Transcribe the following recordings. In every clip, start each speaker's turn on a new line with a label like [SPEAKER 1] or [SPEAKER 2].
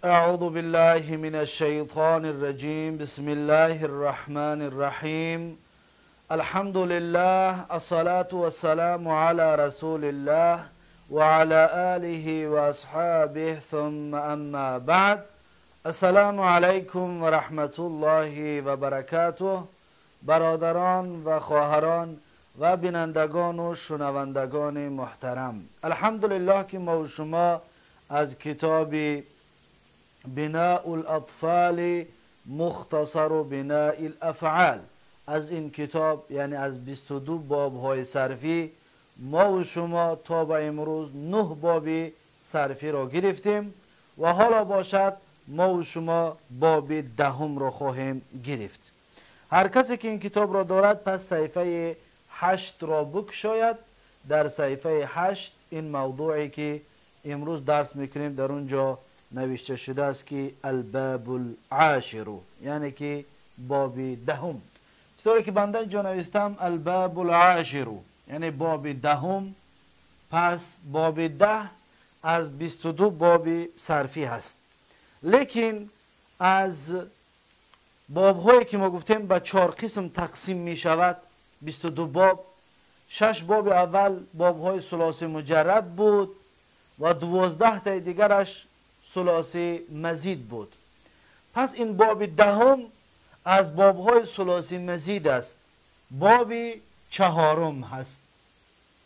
[SPEAKER 1] أعوذ بالله من الشيطان الرجيم. بسم الله الرحمن الرحيم. الحمد لله، الصلاة والسلام على رسول الله وعلى آله وأصحابه، ثم أما بعد. السلام علیکم و رحمت الله و برکاته. برادران و خواهران و بینندگان و شنوندگان محترم، الحمدلله که ما و شما از کتاب بناء الاطفال مختصر بناء الافعال، از این کتاب یعنی از 22 باب های صرفی، ما و شما تا به امروز 9 باب صرفی را گرفتیم و حالا باشد ما و شما باب دهم را خواهیم گرفت. هر کسی که این کتاب را دارد پس صحیفه 8 را بکشاید. در صحیفه 8 این موضوعی که امروز درس میکنیم در اونجا نوشته شده است که الباب العاشر، یعنی که باب دهم. چطوری که بنده اینجا نوشتم الباب العاشر یعنی باب دهم، پس باب 10 از 22 باب صرفی هست. لیکن از بابهایی که ما گفتیم به 4 قسم تقسیم می شود 22 باب، 6 باب اول بابهای ثلاثی مجرد بود و 12 تای دیگرش ثلاثی مزید بود. پس این باب دهم از بابهای ثلاثی مزید است، باب چهارم هست.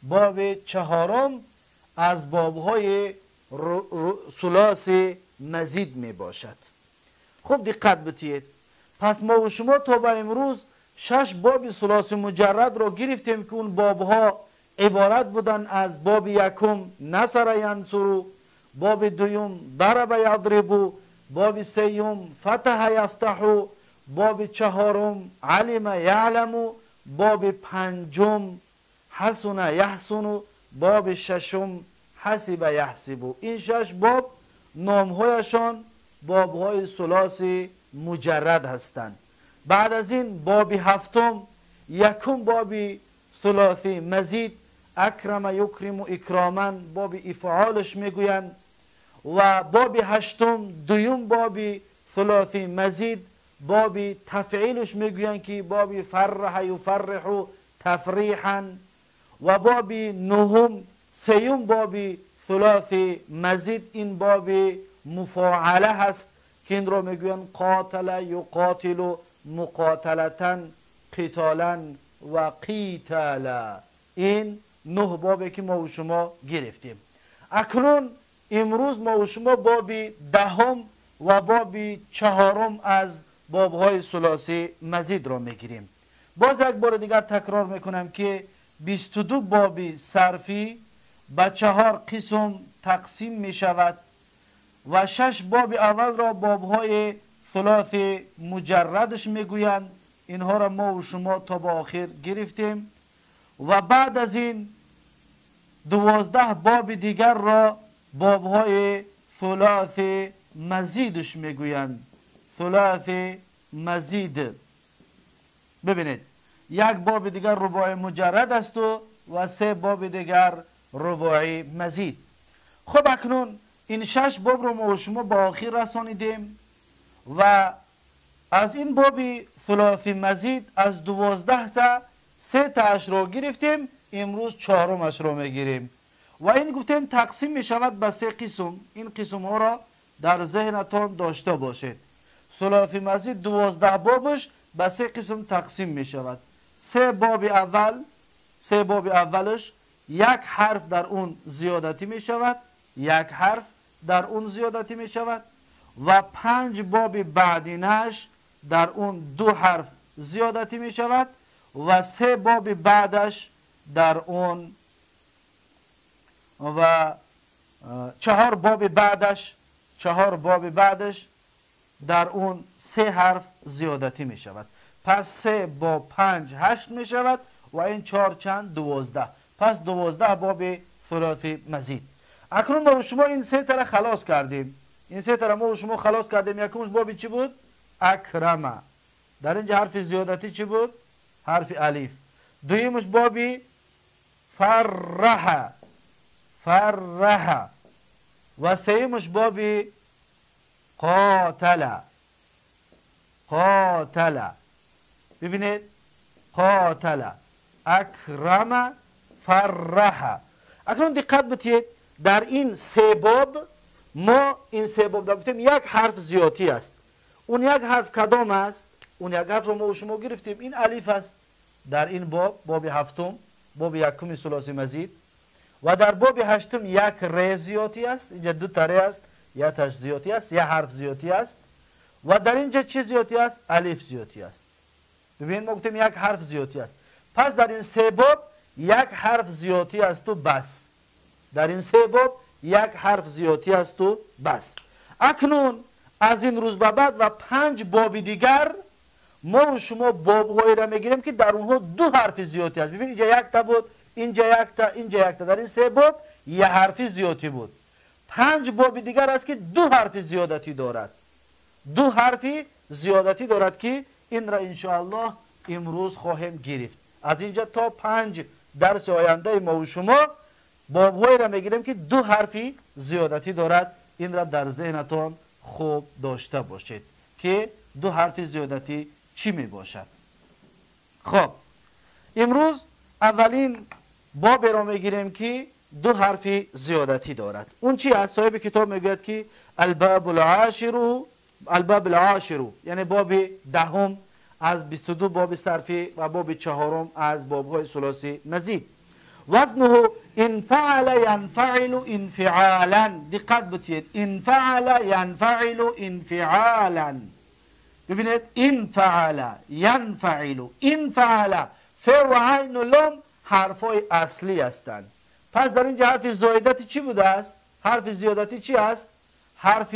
[SPEAKER 1] باب چهارم از بابهای ثلاثی مزید می باشد. خوب دقت بتید. پس ما و شما تا به امروز 6 باب ثلاثی مجرد را گرفتیم که اون بابها عبارت بودن از باب یکم نصر ینصر، باب دوم ضرب یضرب، باب سیوم فتح یفتح، باب چهارم علم یعلم، باب پنجم حسن یحسن، باب ششم حسب یحسب. این 6 باب نامهایشان بابهای ثلاثی مجرد هستند. بعد از این باب هفتم یکم باب ثلاثی مزید، اکرم یکرم اکراما، باب افعالش میگویند، و باب هشتم دوم باب ثلاثی مزید، باب تفعیلش میگویند که باب فرح یفرح تفریحا، و باب نهم سیوم باب ثلاثی مزید، این باب مفاعله هست که این را میگویند قاتل یقاتل مقاتلتا قتالا و قیتالا. این 9 بابی که ما و شما گرفتیم. اکنون امروز ما و شما باب دهم و باب چهارم از بابهای ثلاثی مزید را میگیریم. باز یک بار دیگر تکرار میکنم که 22 باب صرفی به 4 قسم تقسیم میشود و 6 باب اول را بابهای ثلاثی مجردش میگویند. اینها را ما و شما تا به آخر گرفتیم و بعد از این 12 باب دیگر را بابهای ثلاثی مزیدش میگویند. ثلاثی مزید. ببینید یک باب دیگر رباعی مجرد است و 3 باب دیگر رباعی مزید. خب اکنون این 6 باب رو ما و شما به آخر رسانیدیم و از این باب ثلاثی مزید از 12 تا 3 تاش رو گرفتیم، امروز 4مش رو میگیریم و این گفتیم تقسیم میشود به 3 قسم. این قسم ها را در ذهنتان داشته باشید. ثلاثی مزید 12 بابش به 3 قسم تقسیم میشود. 3 باب اول، 3 باب اولش یک حرف در اون زیادتی میشود، یک حرف در اون زیادتی میشود و 5 باب بعدینش در اون 2 حرف زیادتی میشود و 3 باب بعدش در اون و 4 باب بعدش، 4 باب بعدش در اون 3 حرف زیادتی می شود. پس 3 با 5 8 می شود و این 4 چند 12. پس 12 باب ثلاثی مزید. اکنون ما و شما این 3 تا خلاص کردیم. این 3 تا ما و شما خلاص کردیم. یکمش باب چی بود؟ اکرمه. در اینجا حرف زیادتی چی بود؟ حرف الف. دویمش بابی فرح، فرح. و سیمش بابی قاتل، قاتل. ببینید قاتل، اکرم، فرح. اکنون دقت بتید در این سه باب، ما این سه باب در گفتیم یک حرف زیادی است. اون یک حرف کدام است؟ اون یک حرف رو ما و شما گرفتیم، این الف است در این باب، باب هفتم، باب یکم ثلاثی مزید. و در باب هشتم یک ر زیادی است، اینجا دو تا ر است، یک تاش زیادی است، یک حرف زیادی است. و در اینجا چه زیادی است؟ الف زیادی است. ببینید ما گفتیم یک حرف زیادی است. پس در این سه باب یک حرف زیادی است و بس. در این سه باب یک حرف زیادی است و بس. اکنون از این روز به بعد و 5 باب دیگر ما و شما بابهایی را میگیریم که در اونها دو حرف زیادی است. ببینید اینجا یک تا بود، اینجا یک تا، اینجا یک تا. در این سه باب یک حرف زیادی بود. 5 باب دیگر است که دو حرف زیادتی دارد. دو حرف زیادتی دارد که این را انشاءالله امروز خواهیم گرفت. از اینجا تا 5 درس آینده ما و شما بابهایی را میگیریم که دو حرف زیادتی دارد. این را در ذهنتان خوب داشته باشید که دو حرف زیادتی چی می باشد. خب امروز اولین باب را میگیریم که دو حرف زیادتی دارد. اون چی است؟ صاحب کتاب میگوید که الباب العاشر، الباب العاشر یعنی باب دهم از 22 باب صرفی و باب چهارم از بابهای ثلاثی مزید. وزنه انفعل ينفعل انفعالا. دقت بتید، انفعل ينفعل انفعالا. ببینید انفعل ينفعل انفعل، ف و عین و لام حرفای اصلی هستند. پس در اینجا حرف زائدتی چی بوده است؟ حرف زیادتی چی است؟ حرف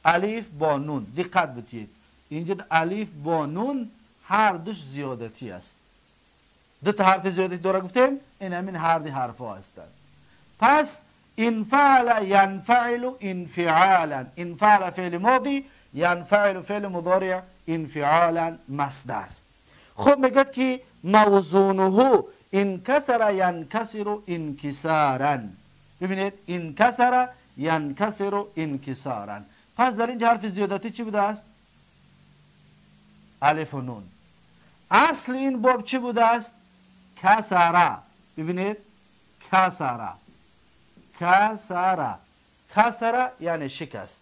[SPEAKER 1] الف با نون. دقت بتید اینجا الف با نون هر دوش زیادتی است. دو تا حرف زیادتی داره گفتیم، این همین هر دو حرف ها هستند. پس انفعل ينفعل انفعالا، انفعل فعل ماضی، ينفعل فعل مضارع، انفعالا مصدر. خب میگه که موزونه انکسر ینکسر انکسارا. ببینید انکسر ینکسر انکسارا. پس در اینجا حرف زیادتی چی بوده است؟ الف و نون. اصل این باب چی بوده است؟ کسره. ببینید کسره، کسره، کسره یعنی شکست.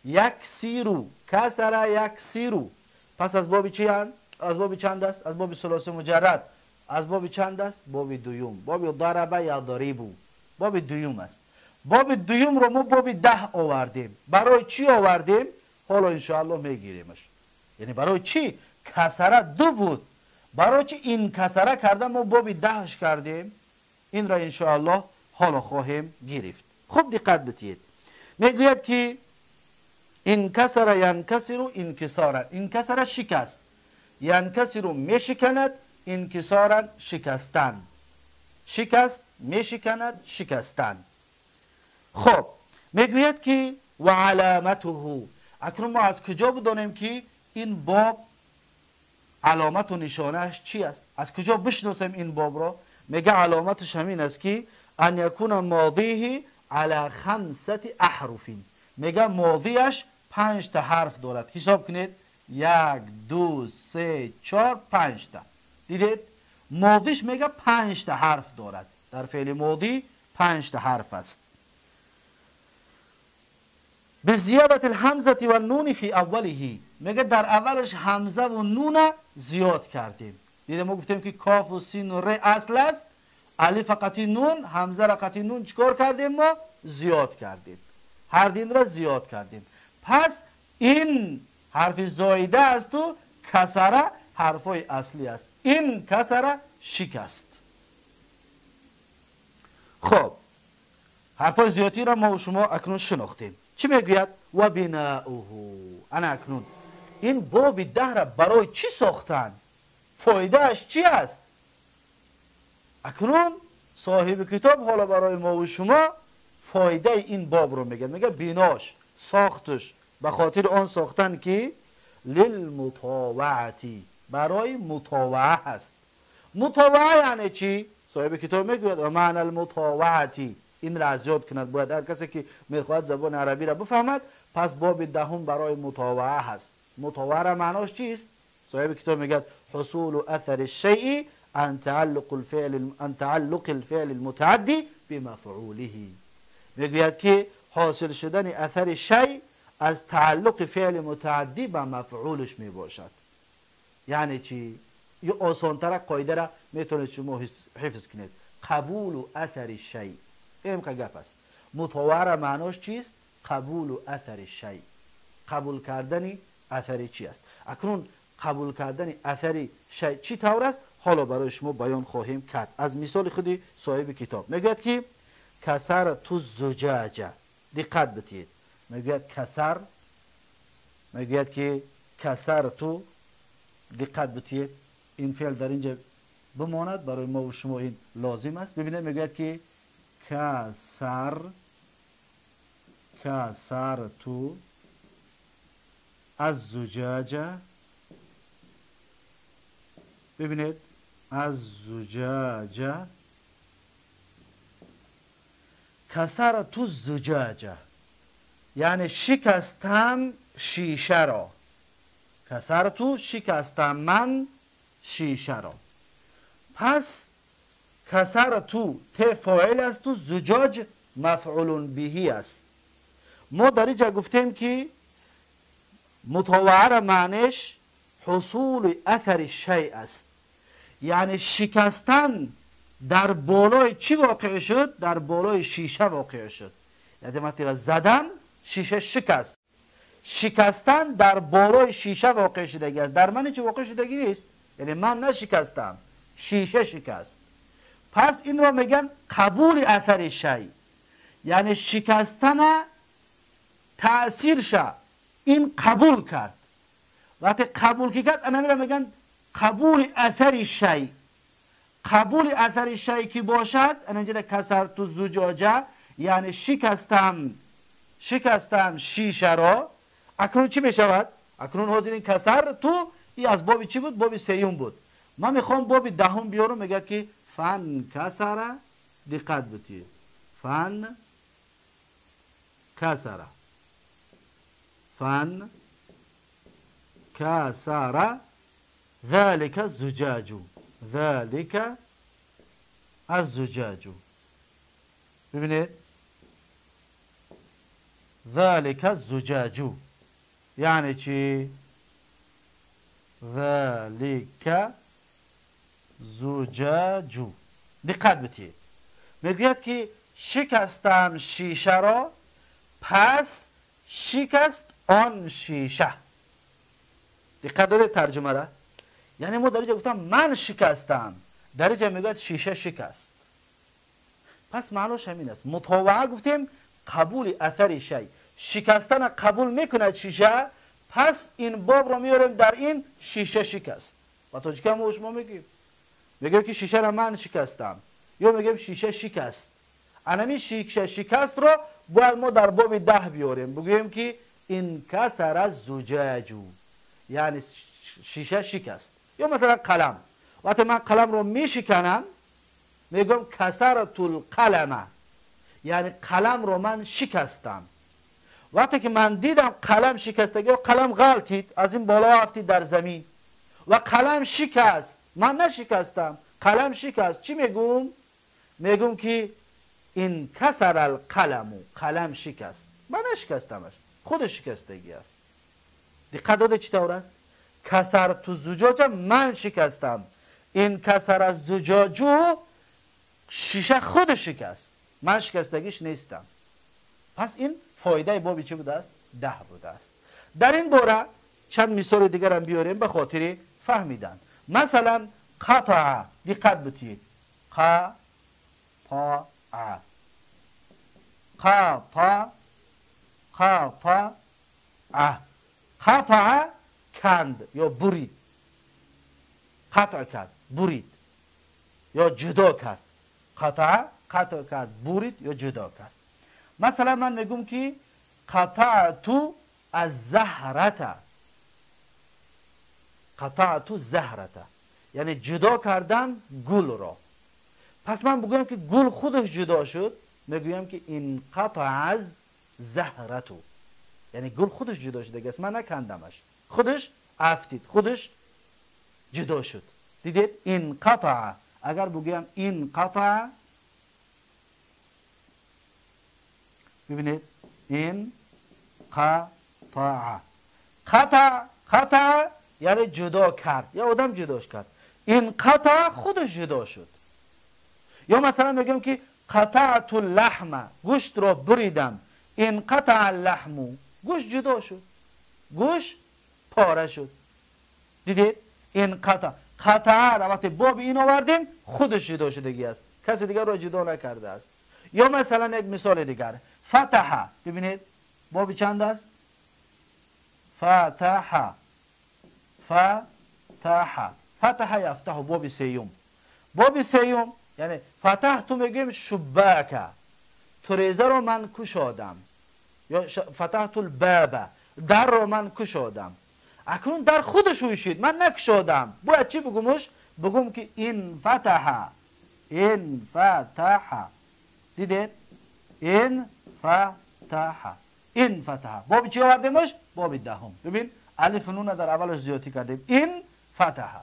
[SPEAKER 1] یکسیرو، کسره یکسیرو. پس از باب چی هست؟ از باب چند است؟ از باب ثلاثی مجرد. از باب چند است؟ باب دوم. باب ضرب یا ضریبو، باب دوم است. باب دوم رو ما باب 10 آوردیم. برای چی آوردیم؟ حالا انشاءالله میگیریمش. یعنی برای چی کسره دو بود؟ برای چی این کسره کرده ما باب 10 کردیم؟ این را انشاءالله حالا خواهیم گرفت. خوب دقت بتید. میگوید که انکسر ینکسر انکسارا. انکسر شکست، ینکسر میشکند، انکسارا شکستن. شکست، میشکند، شکستن. خب میگوید که و علامته. اکنون ما از کجا بدانیم که این باب علامت و نشانهش چی است؟ از کجا بشناسیم این باب را؟ میگه علامتش همین است که ان یکون ماضیه علی 5 احرف. میگه ماضیش 5 تا حرف دارد. حساب کنید 1 2 3 4 5 تا. دیدید ماضیش میگه 5 تا حرف دارد. در فعل ماضی 5 تا حرف است. به زیادت الهمزه و النون فی اوله. میگه در اولش همزه و نون زیاد کردیم. دیدیم ما گفتیم که کاف و سین و ر اصل است، الف قطعی نون، همزه را قطعی نون چیکار کردیم؟ ما زیاد کردیم، هر دین را زیاد کردیم. پس این حرف زایده است و کسره حرفای اصلی است. این کسره شکست. خب حرفای زیادی را ما و شما اکنون شناختیم. چی میگوید؟ و بناؤه. انا اکنون این باب 10 را برای چی ساختن؟ فایدهش چی است؟ اکنون صاحب کتاب حالا برای ما و شما فایده این باب رو میگه. میگه بیناش، ساختش به خاطر آن ساختن که للمطاوعتی، برای مطاوعه هست. مطاوعه یعنی چی؟ صاحب کتاب میگوید و معنی المطاوعتی. این را از یاد کند باید هر کسی که میخواهد زبان عربی را بفهمد پس باب دهم برای مطاوعه هست. مطاوعه معناش چیست؟ صاحب کتاب میگه حصول اثر الشیء عن تعلق الفعل المتعدی بمفعوله. میگوید که حاصل شدن اثر شیء از تعلق فعل متعدی به مفعولش میباشد. یعنی چی؟ یه آسانتر قاعده را میتونید شما حفظ کنید. قبول اثر شیء، این گپ است. مطاوعه معناش چیست؟ قبول اثر شیء، قبول کردن اثر چی است. اکنون قبول کردن اثر شیء چی طور است؟ حالا برای شما بیان خواهیم کرد از مثال خودی صاحب کتاب. میگوید که کسرت الزجاجه. دقت بدید، میگوید کسر، میگوید که کسرت، دقت بدید این فعل در اینجا بماند، برای ما و شما این لازم است. ببینید میگوید که کسر، کسرت الزجاجه. ببینید الزجاجه، کسرت الزجاجه یعنی شکستم شیشه را. کسرت شکستم من شیشه را. پس کسرت ت فاعل است و زجاج مفعول بهی است. ما در اینجا گفتیم که مطاوعه را معنیش حصول اثر شیء است، یعنی شکستن در بالای چی واقع شد؟ در بالای شیشه واقع شد. یعنی وقتی زدم شیشه شکست، شکستن در بالای شیشه واقع شدگی است، در من چی واقع شدگی نیست، یعنی من نشکستم، شیشه شکست. پس این را میگن قبول اثر شیء، یعنی شکستن تأثیر شه این قبول کرد. وقتی قبول کرد انا میرم میگن قبول اثر شیء. قبول اثر شیء که باشد، انا اینجا کسرت الزجاجه یعنی شکستم، شکستم شیشه را. اکنون چی میشود؟ اکنون حاضر این کسر تو این از باب چی بود؟ باب سیوم بود. من میخوام باب دهم بیارم. میگه که فن کسره، دقت بدید، فن کسره، فن کسره ذلك الزجاج، ذلك الزجاج. ببینید ذلك الزجاج یعنی چی؟ ذلك زجاج. دقت بدید، میگوید که شکستم شیشه را، پس شکست آن شیشه. دقت داده ترجمه را؟ یعنی ما در اینجا گفتم من شکستم، در اینجا میگوید شیشه شکست. پس معناش همین است. مطاوعه گفتیم قبول اثر شی، شکستن قبول میکند شیشه، پس این باب را میاریم در این شیشه شکست. با تاجیکی هم ما میگیم، میگیم که شیشه را من شکستم یا میگیم شیشه شکست. انمی شیشه شکست را باید ما در باب 10 بیاریم، بگوییم که این کسر الزجاج یعنی شیشه شکست. یا مثلا قلم، وقتی من قلم رو میشکنم میگم کسرت القلم یعنی قلم رو من شکستم. وقتی که من دیدم قلم شکستگی و قلم غلطید از این بالا افتید در زمین و قلم شکست، من نشکستم، قلم شکست، چی میگم؟ میگم که این کسر القلم، قلم شکست، من نشکستمش، خود شکستگی است. دقت داده چی طور است؟ کسرت الزجاج من شکستم، این کسر الزجاج شیشه خود شکست، من شکستگیش نیستم. پس این فایده بابی چی بوده است؟ 10 بوده است. در این باره چند مثال دیگر هم بیاریم به خاطر فهمیدن. مثلا قطع، دقت بدید، قطع، قطع، قطع، قطع کند یا برید، قطع کرد، برید یا جدا کرد. قطع، قطع کرد، برید یا جدا کرد. مثلا من میگم که قطعت الزهرة، قطعت الزهرة یعنی جدا کردم گل را. پس من بگویم که گل خودش جدا شد، میگویم که انقطع الزهرة. یعنی گل خودش جدا شده است، من نکندمش، خودش افتید، خودش جدا شد. دیدید؟ انقطع. اگر بگویم انقطع، ببینید این قطع، قطع، قطع یعنی جدا کرد، یا آدم جداش کرد. این قطع خودش جدا شد. یا مثلا میگم که قطعت اللحم، گوشت را بریدم، این قطع اللحم، گوشت جدا شد، گوشت پاره شد. دیدید؟ این قطع، قطع را وقتی باب این آوردیم خودش جدا شدگی است، کسی دیگر را جدا نکرده است. یا مثلا یک مثال دیگر، فتح. ببینید باب چند است؟ فتح، فتح، فتح یفتح، باب سیوم. باب سیوم یعنی فتح تو میگیم شباک، تریزه رو من کشادم، یا فتحت الباب، در رو من کشادم. اکنون در خودش ویشید، من نکشادم. باید چی بگمش؟ بگم که این فتح، این فتح. دیدید؟ این فتح، این فتح. باب چی آوردیمش؟ باب دهم. ببین الف نون در اولش زیادی کردیم. این فتح،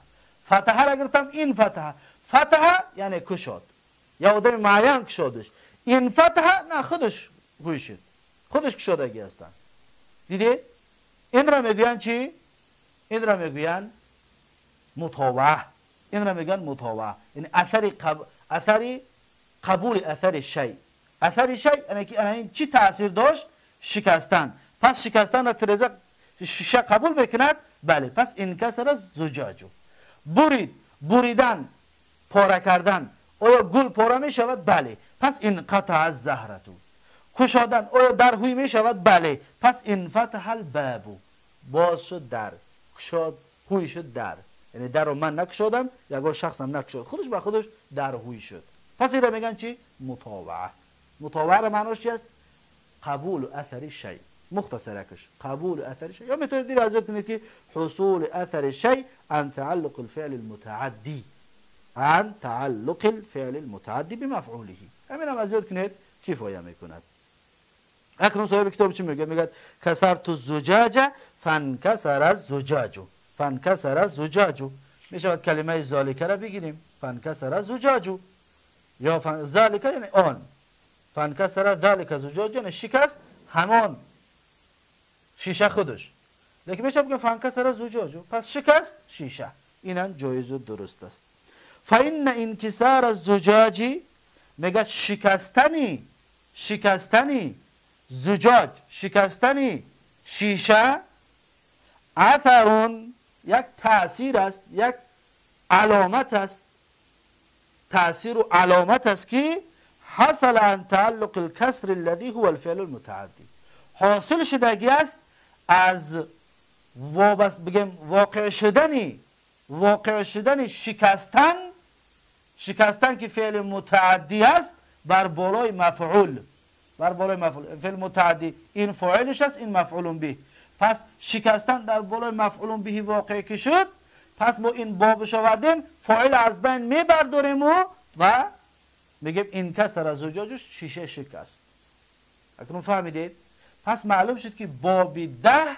[SPEAKER 1] فتح را گرفتم، این فتح. فتح یعنی کشاد، یا آدم معین کشادش. این فتح نه، خودش گوشید، خودش کشادگی هستن. دیدید؟ این را میگوین چی؟ این را میگوین مطاوعه. این را میگن مطاوعه، یعنی اثر قبول اثر شی. اثر شی یعنی که این چی تاثیر داشت؟ شکستن. پس شکستن را ترزه شیشه قبول میکند؟ بله. پس انکسر زجاجو. برید، بریدن، پاره کردن. آیا گل پاره می شود؟ بله. پس انقطع الزهرتو. کشادن، آیا در هوی می شود؟ بله. پس انفتح الباب، باز شد در، کشاد، هوی شد در. یعنی در رو من نکشادم، یگان شخصم نکشاد، خودش به خودش در هوی شد. پس این را میگن چی؟ مطاوعه. مطاوعه را معناش چی است؟ قبول اثر شی. مختصرکش قبول اثر شی. یا میتونید دیر از کنید که حصول اثر شی عن تعلق الفعل المتعدی، عن تعلق الفعل المتعدی بمفعوله. همین هم از یاد کنید کفایه میکند. اکنون صاحب کتاب چی میگه؟ میگه کسرت الزجاج فانکسر الزجاج. فانکسر الزجاج میشود کلمه ذالک را بگیریم، فانکسر الزجاج، یا ذالک یعنی آن، فانکسر ذالک زجاج یعنی شکست همان شیشه خودش. لیکن میشه بگیم فانکسر الزجاج، پس شکست شیشه. اینم جایز و درست است. فإن انکسار الزجاج، میگه شکستنی، شکستنی زجاج، شکستنی شیشه، اثرون یک تأثیر است، یک علامت است، تأثیر و علامت است که حصل عن تعلق الكسر الذي هو الفعل المتعدی، حاصل شدگی است از وابست بگیم واقع شدنی، واقع شدن شکستن، شکستن که فعل متعدی است بر بالای مفعول، بر بالای مفعول، فعل متعدی این فاعلش است، این مفعول به. پس شکستن در بالای مفعول به واقع که شد، پس ما این بابش آوردیم، فاعل از بین میبرداریم و میگیم این کسر از زجاجش، شیشه شکست. اکنون فهمیدید؟ پس معلوم شد که باب 10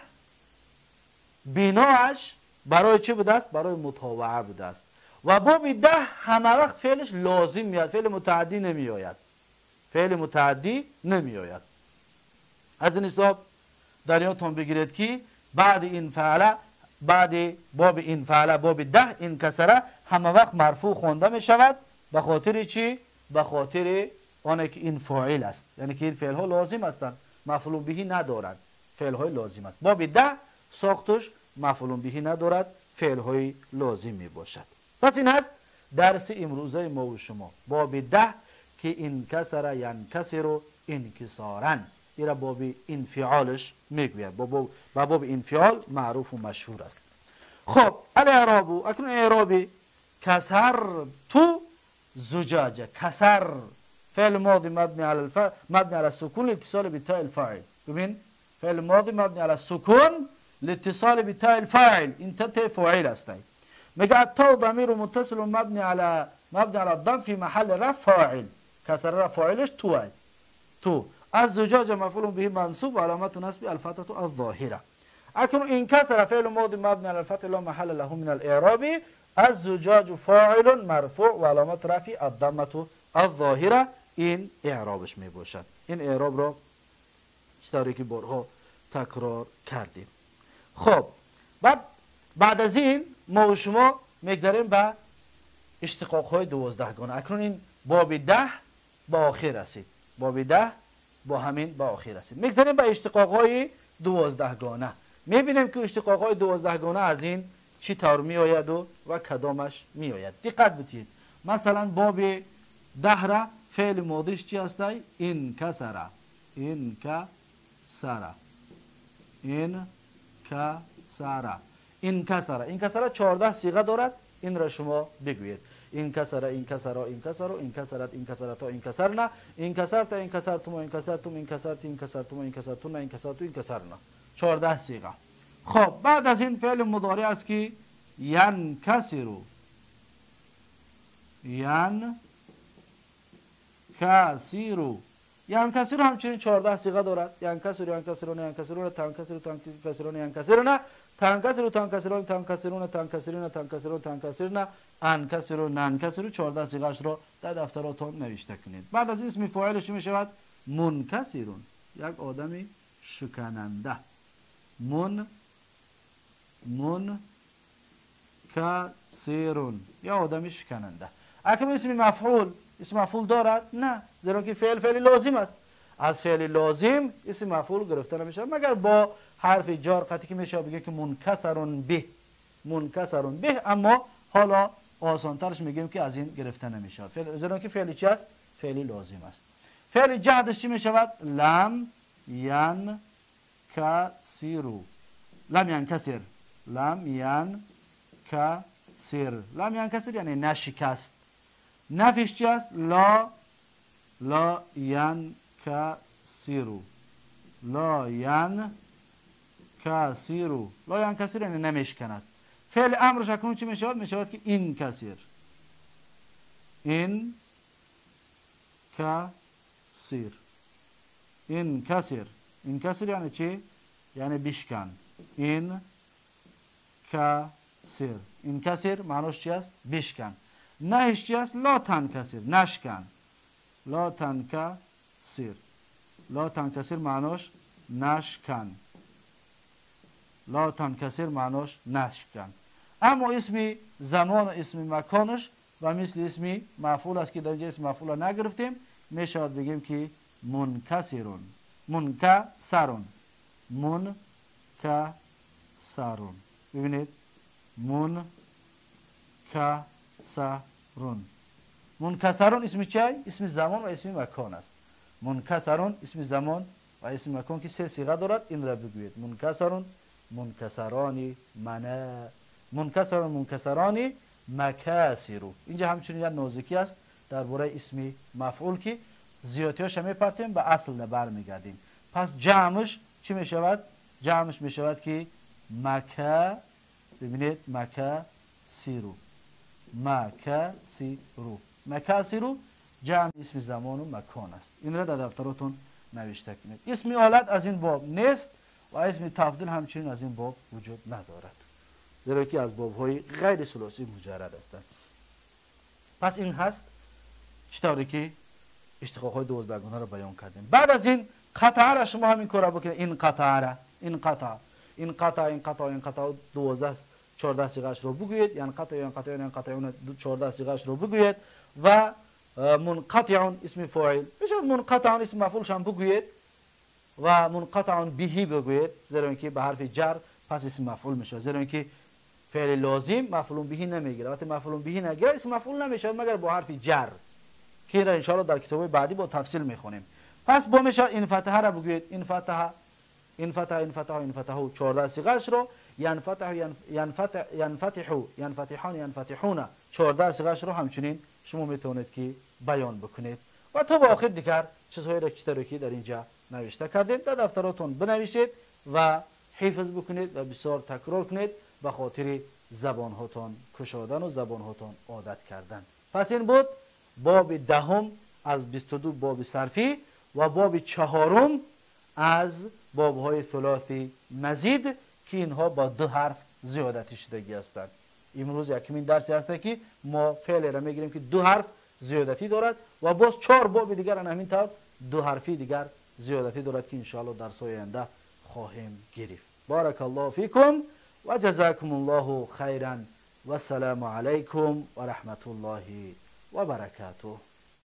[SPEAKER 1] بناش برای چی بوده است؟ برای مطاوعه بوده است. و باب 10 همه وقت فعلش لازم میاد، فعل متعدی نمی آید، فعل متعدی نمی آید. از این حساب در یادتان بگیرید که بعد این فعله، بعد باب این فعله، باب 10 این کسره همه وقت مرفوع خوانده می شود. به خاطر چی؟ به خاطر آنه که این فاعل است، یعنی که این فعل ها لازم هستند، مفعول به ندارند، فعل های لازم است. باب 10 ساختش مفعول به ندارد، فعل های لازم می باشد. پس این هست درس امروزه ما و شما، باب 10 که انکسر ینکسر انکسارا، این را باب انفعالش میگوید، با باب انفعال معروف و مشهور است. خب الاعراب، اکنون اعراب کسر تو زجاجه، کسر فعل ماضی مبنی على مبنی على السكون لاتصال بتاء الفاعل. ببین فعل ماضی مبنی على السكون لاتصال بتاء الفاعل، این تاء فاعل است. میگه التاء ضمیر متصل مبنی على الضم في محل رفع فاعل، کسر را فاعلش تو. تو الزجاج مفعول به منصوب و علامت نصب الفتحة الظاهرة. اکنون انکسر فعل ماضی مبنی علی الفتح لا محل له من الاعراب. الزجاج فاعل مرفوع و علامت رفع الضمة الظاهرة. این اعرابش می باشد. این اعراب را چطوری که بارها تکرار کردیم. خب بعد از این ما و شما میگذریم به اشتقاق های 12 گانه. اکنون این باب 10 به آخر رسید. باب 10 با همین به آخر رسید. میگذریم به اشتقاق های 12 گانه. میبینیم که اشتقاق های 12 گانه از این چی طور می آید و کدامش می آید. دقت بتید. مثلا باب 10 را فعل ماضیش چی است؟ انکسره. انکسره. انکسره. انکسره. انکسره 14 صیغه دارد. این را شما بگویید. انکسره، انکسره، انکسره، انکسرت، انکسرتا، انکسرنا، انکسرت، انکسرتم، انکسرتم، انکسرت، انکسرتم، انکسرتن، انکسرتو، انکسرنا. 14 صیغه. خب بعد از این فعل مضارع است که ینکسر. ینکسر. ینکسر همچنین 14 صیغه دارد. ینکسر، ینکسرون، ینکسرون، تنکسر، تنکسرون، ینکسرون، تنکسر، تنکسرون، تنکسرون، تنکسرون، تنکسرون، تنکسرون، انکسر، ننکسر. 14 صیغه اش را در دفتراتون نوشته کنید. بعد از اسم فاعلش می شود منکسرون، یک آدمی شکننده. منکسرون یا آدمی شکننده. اکنون اسم مفعول، اسم مفعول دارد؟ نه، زیرا که فعل فعل لازم است. از فعل لازم اسم مفعول گرفته نمیشه مگر با حرف جار قطعی که میشه بگه که منکسرون به، منکسرون به. اما حالا آسانترش میگیم که از این گرفته نمیشه، زیرا که فعل چی است؟ فعل لازم است. فعل جهدش چی میشود؟ لم ینکسرو. لم ینکسر. لم ینکسر. لم ینکسر یعنی نشکست. نفیش چی است؟ لا لا ینکسرو. لا ینکسرو. لا ینکسر یعنی نمیشکند. فعل امرش اکنون چی میشود؟ میشود که انکسر. انکسر. انکسر. انکسر یعنی چی؟ یعنی بشکن. انکسر. انکسر معناش چی است؟ بشکن. نهش چی است؟ لا تنکسر، نشکن. لا تنکسر. لا تنکسر معناش نشکن. لا تنکسر معناش نشکن. اما اسم زمان و اسم مکانش و مثل اسم مفعول است که در اینجا اسم مفعول نگرفتیم، میشود بگیم که منکسرون، منکسرون، منکسرون. ببینید منکسرون. منکسرون اسم چی؟ اسم زمان و اسم مکان است. منکسرون اسم زمان و اسم مکان که سه صیغه دارد، این را بگویید. منکسرون، منکسرانی، منا، منکسرون، منکسرانی، مکاسرو. اینجا همچنین یک نازکی است درباره اسم مفعول که زیادیاش میپرتیم به اصل برمیگردیم. پس جمعش چی میشود؟ جمعش میشود که مکه، ببینید مکاسرو، مکاسرو، مکاسرو جمع اسم زمان و مکان است. این را در دفتراتون نوشته کنید. اسم آلت از این باب نیست و اسم تفضیل همچنین از این باب وجود ندارد، زیرا که از بابهای غیر ثلاثی مجرد هستند. پس این هست چطوری که اشتقاق های 12 گانه را بیان کردیم. بعد از این قطعه را شما همین کار را بکنید. این قطعه را، این قطعه، این قطعه، این قطعه، این قطعه 12 14 صیغه‌اش رو بگویید. یعنی قطع، یعنی قطع، یعنی قطع 14 صیغه‌اش رو بگویید. و منقطع اسم فاعل میشود منقطع اسم مفعولش هم بگویید و منقطع بهی بگویید، زیرا اینکه به حرف جر پس اسم مفعول میشه، زیرا اینکه فعل لازم مفعول بهی نمیگیره. وقتی مفعول بهی نگیره اسم مفعول نمیشه مگر با حرف جر که را ان شاء الله در کتاب بعدی با تفصیل میخونیم. پس با میشه این فتحه را بگویید. این فتحه، این فتحه، این فتحه، این فتحه 14 صیغه‌اش رو، ینفتح، ینفتح، ینفتح، ینفتحان، ینفتحون 14 صیغه‌اش رو همچنین شما میتونید که بیان بکنید. و تا به آخر دیگر چیزهایی را که در اینجا نوشته کردیم در دفتراتون بنویسید و حفظ بکنید و بسیار تکرار کنید به خاطر زبانهاتان کشادن و زبانهاتان عادت کردن. پس این بود باب دهم از 22 باب صرفی و باب چهارم از بابهای ثلاثی مزید که اینها با دو حرف زیادتی شدگی هستند. امروز یکمین درسی هست که ما فعل را میگیریم که دو حرف زیادتی دارد و باز چهار باب دیگر همین طور دو حرفی دیگر زیادتی دارد که انشاءالله درس آینده خواهیم گرفت. بارک الله فیکم و جزاکم الله خیرا و السلام علیکم و رحمت الله و برکاته.